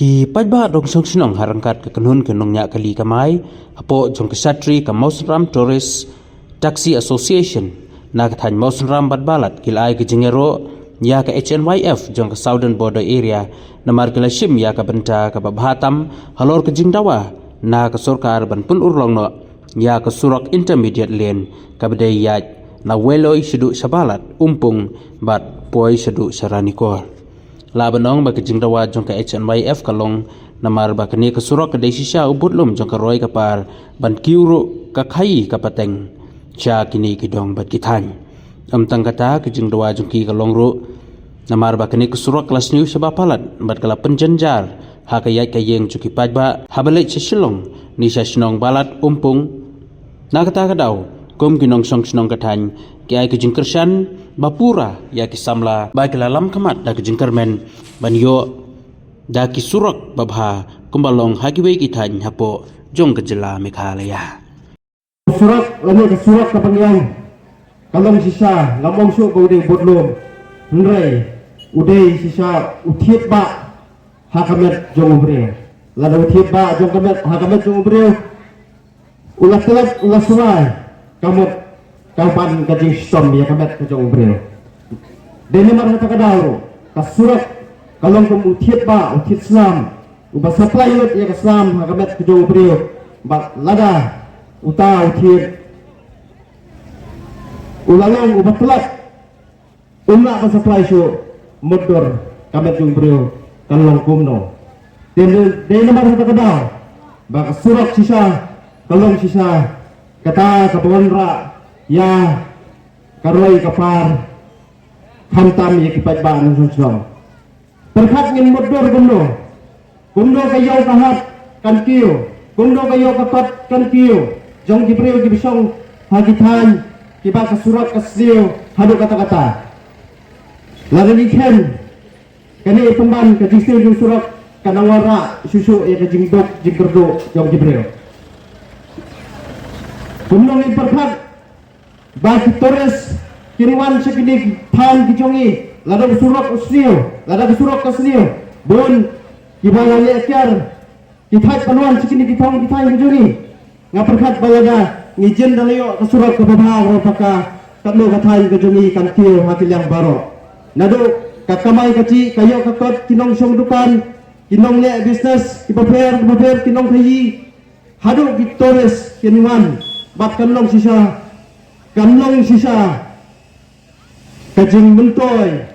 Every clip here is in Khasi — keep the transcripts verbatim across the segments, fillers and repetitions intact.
Ki paidbah dong shong shnong ha ryngkat ka kynhun ki nongñiah kali kamai hapoh jong ka shatri ka Mawsynram Tourist Taxi Association na ka thaiñ Mawsynram bad Balat ki la ai ka jingïaroh ïa ka H N Y F jong ka Southern Border Area namar ki la shim ïa ka bynta kaba bha tam halor ka jingdawa na ka sorkar ban pynurlong noh ïa ka surok intermediate lane kaba dei ïaid na Weiloi shaduh sha Balat, Umpung bad poi shaduh sha Ranikor. La ban ong ba ka jingdawa jong ka H N Y F ka long namar ba kane ka surok ka dei shisha u budlum jong ka roi ka par ban kiew ruh ka khaii ka pateng sha kine ki dong bad ki thaiñ. Ym tang kata, ka jingdawa jong ki ka long ruh namar ba kane ka surok ka la sniew sha ba palat bad ka la pynjynjar ha ka ïaid ka ïeng jong ki paidbah haba leit sha Shillong ne sha shnong Balat, Umpung. Na kata ka daw, kum ki nongshong shnong ka thaiñ, ki ai ka jingkyrshan ba pura ïa ki samla ba ki la lam khmat da ka jingkyrmen ban ïoh da ki surok ba bha kumba long ha kiwei ki thaiñ hapoh jong ka jylla Meghalaya. Surok lane ka surok kaba ngiang ka long shisha, ngam ong shuh ba u dei u budlum, hynrei u dei shisha u thied bah ha ka met jong u briew. Lada u thied bah jong ka met ha ka met jong u briew, u la tlot, u la surai, ka mut ka ban ka jingshitom ïa ka met ka jong u briew. Dei namar kata ka daw ruh ka surok ka long kum u thied bah, u thied slam uba supply lut ïa ka slam ha ka met ka jong u briew. Bad lada uta u thied u la long uba tlot, um lah ban supply shuh, mutdur ka met jong u briew kan long kumno? Te dei namar kata ka daw ba ka surok shisha ka long shisha kata kaba wanrah ïa ka roi ka par, khamtam ïa ki paidbah nongshong shnong. Pyrkhat ngin mutdur kumno? Kumno ka ïew ka hat kan kiew? Kumno ka ïew ka kot kan kiew jong ki briew kiba shong ha ki thaiñ kiba ka surok ka sniew haduh katta katta? Lada ngi khein kane i pynban ka jingsniew jong surok, ka nang wanrah shuh shuh ïa ka jingduk jingkyrduh jong ki briew. Kumno ngin pyrkhat ba ki tourist kin wan sha kine ki thaiñ ki jong ngi, lada ka surok u sniew, lada ka surok ka sniew? Bun kiba la leh kiar ki thait ban wan sha kine ki thong ki thaiñ ki jong ngi. Nga pyrkhat ba lada ngi jin da la ïoh ka surok kaba bha, ka roi paka, katno ka thaiñ ka jong ngi kan kiew ha ki liang baroh. Naduh ka kamai kajih, ka ïoh ka kot, ki nongshong dukan, ki nongleh business kiba pher kiba pher, ki nongkhaii, haduh ki tourist kin wan, bad kan long shisha, kan long shisha ka jingmyntoi,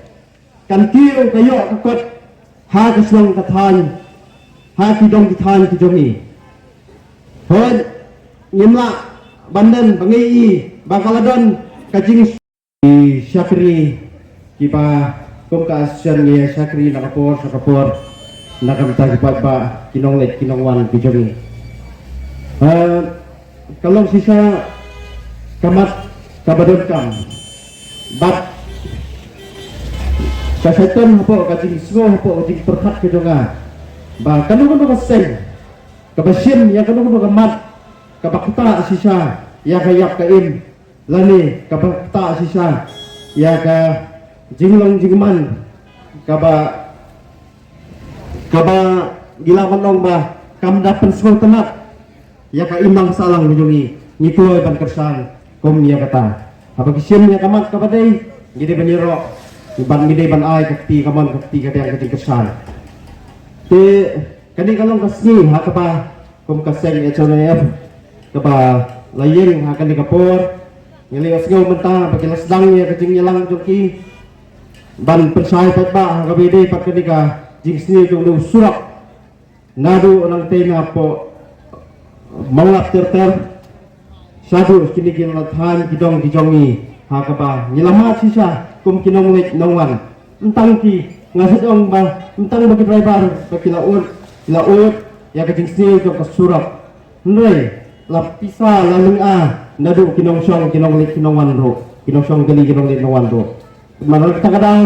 kan kiew ka ïoh ka kot ha ka shnong ka thaiñ, ha ki dong ki thaiñ ki jong ngi. Hooid, ngim lah ban len ba ngi i ba ka la don ka jing ki shakri kiba kum ka association ngi shakri na ka por sha ka por na ka bynta ki paidbah, ki nongleit ki nongwan ki jong ngi. Eh, ka long shisha ka mat kaba donkam bad ka shaitan hapoh ka jingsngew, hapoh ka jingpyrkhat ka jong nga ba kano kano ka seng kaba shim ïa kano kano ka mat kaba ktah shisha ïa ka ïap ka im, lane kaba ktah shisha ïa ka jinglong jingman, kaba, kaba ngi lah ban ong ba kam da pynsngewtynnat ïa ka imlang sahlang ka jong ngi, ngi kloi ban kyrshan kum ïa kata. Haba ki shim ïa ka mat kaba dei, ngi dei ban ïaroh bad ngi dei ban ai ka kti kamon, ka kti kadiang, ka jingkyrshan. Te kane ka long ka sngi ha kaba kum ka seng H N Y F kaba la ïeng ha kane ka por, ngi la ïohsngew mynta ba ki la sdang ïa ka jingïalang jong ki ban pynshai paidbah ha kaba ïadei bad kane ka jingsniew jong u surok. Naduh nangtei napoh Mawlap ter ter shaduh kine ki la thaiñ ki dong ki jong ngi ha kaba ngi la mad shisha kum ki nongleit nongwan. Ym tang ki, nga shu ong ba ym tang ba ki driver ba ki la ud, ki la ud ïa ka jingsniew jong ka surok. Hynrei la pisa la lynga naduh ki nongshong ki nongleit ki nongwan ruh, ki nongshong kali ki nongleit nongwan ruh. Namar kata ka daw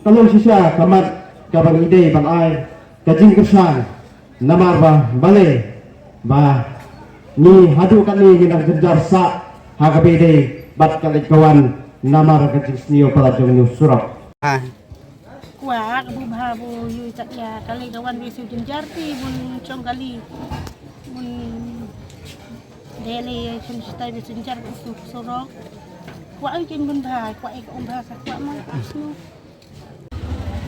ka long shisha ka mat kaba ngi dei ban ai ka jingkyrshan. Namar ba balei ba ngi haduh katne ngi dang jynjar sah ha kaba ïadei bad ka leit ka wan namar ka jingsniew palat jong u surok. Ah. Kwah ka bu bha bu yu tak ya kali ka wan bisu jenjar ti bun chong kali. Bun dele chong sitai bisu jenjar bisu surok. Kwah yu kin bun bha, kwah yu ka um bha sa kwah ma asnu.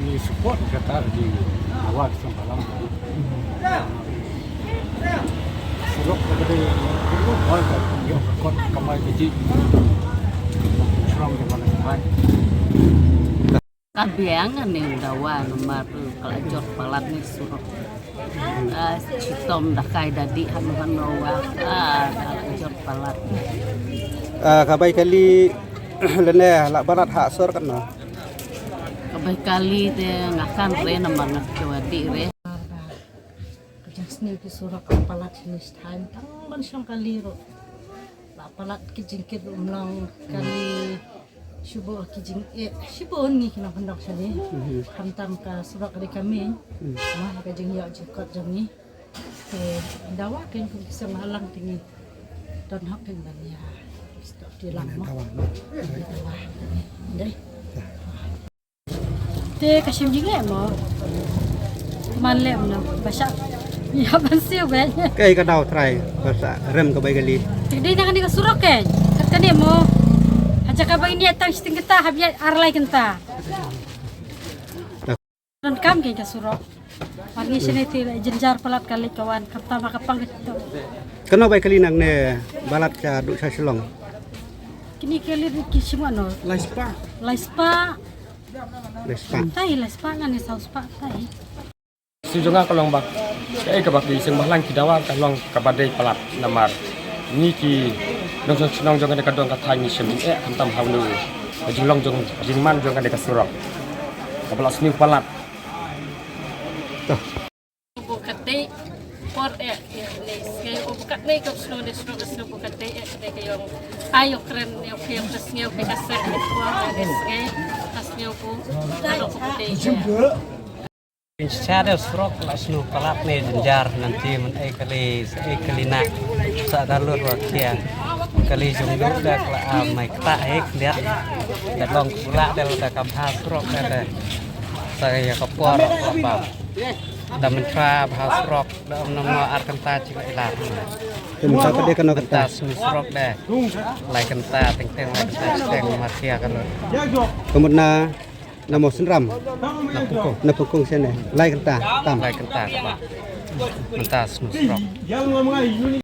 Ni support kata di awak semalam. Surok kata di hal kata di kot kamai kecil. Seram di mana kamai. Ka biang ne dawa namar ka la jot palat ne surok. Ah, chitom da kai da dih hanu hanu wa. Ah, ka la jot palat. Ah, ka bai kali lene la palat ha sur kan no. Ka bai kali te nga kan re namar nga kewa dih re. Ka jingsniew ki surok ka palat shane sha thaiñ tang ban shong kali ruh. La palat ki jingkit ruh ym long kali shuh bha ki jingeh shuh bha ngi ki nongkyndong shane. Khamtam ka surok ka dei ka main. Mo ka jingïoh jingkot jong ngi. Te dawa kein kum ki seng halang te ngi don hok kein ban ïa stop ti lang mo. Dawa. Dei. Te ka shim jingeh mo. Man leh mo ba shah ïa ban siew bad. Kaei ka daw trai ba sa rem ka bai kali. Te dei na kane ka surok kein. Kat kane mo. Haja ka bai ni tang shiteng kynta hap ïa ar lai kynta. Donkam kein ka surok. Mar ngi shane te la jynjar palat ka leit ka wan khamtam ha ka pang ka jingthoh. Kano bai kali nangne palat sha du sha Shillong. Kine ki leit ki shim ano. Lai spah. Lai spah. Lai spah. Tai lai spah ngan ni saw spah tai. Shu jong nga ka long ba kaei kaba ki seng bhalang ki dawa ka long kaba dei palat namar ngi ki nongshong shnong jong kane ka dong ka thaiñ ngi shem jingeh khamtam ha une u ka jinglong jong jingman jong kane ka surok kaba la sniew palat. Toh. Bu ka dei por eh ne sngew bu ka dei ka sniew ne sniew ka sniew bu ka dei eh ne ka yong ai yong kren ne ka yong ka sngew ka ka sek ne por ne sngew ka sniew bu ka long bu ka dei eh. Sha da surok la sniew palat ne jynjar nanti man ei kali sa ei kali na sa da lut wa kia kali jong du da kala am mai kta hek dia da long kula da da ka bha surok da da sa ya ka por ba da mynta bha surok da um nam ar kynta chi ba ilar. Te mynta ka dei kano kynta? Mynta sniew surok da lai kynta teng teng lai kynta teng ma kia ka lut. Ka mut na Na mo Synram. Na Pukung. Na Pukung shane. Lai kynta tam. Lai kynta kaba mynta sniew surok.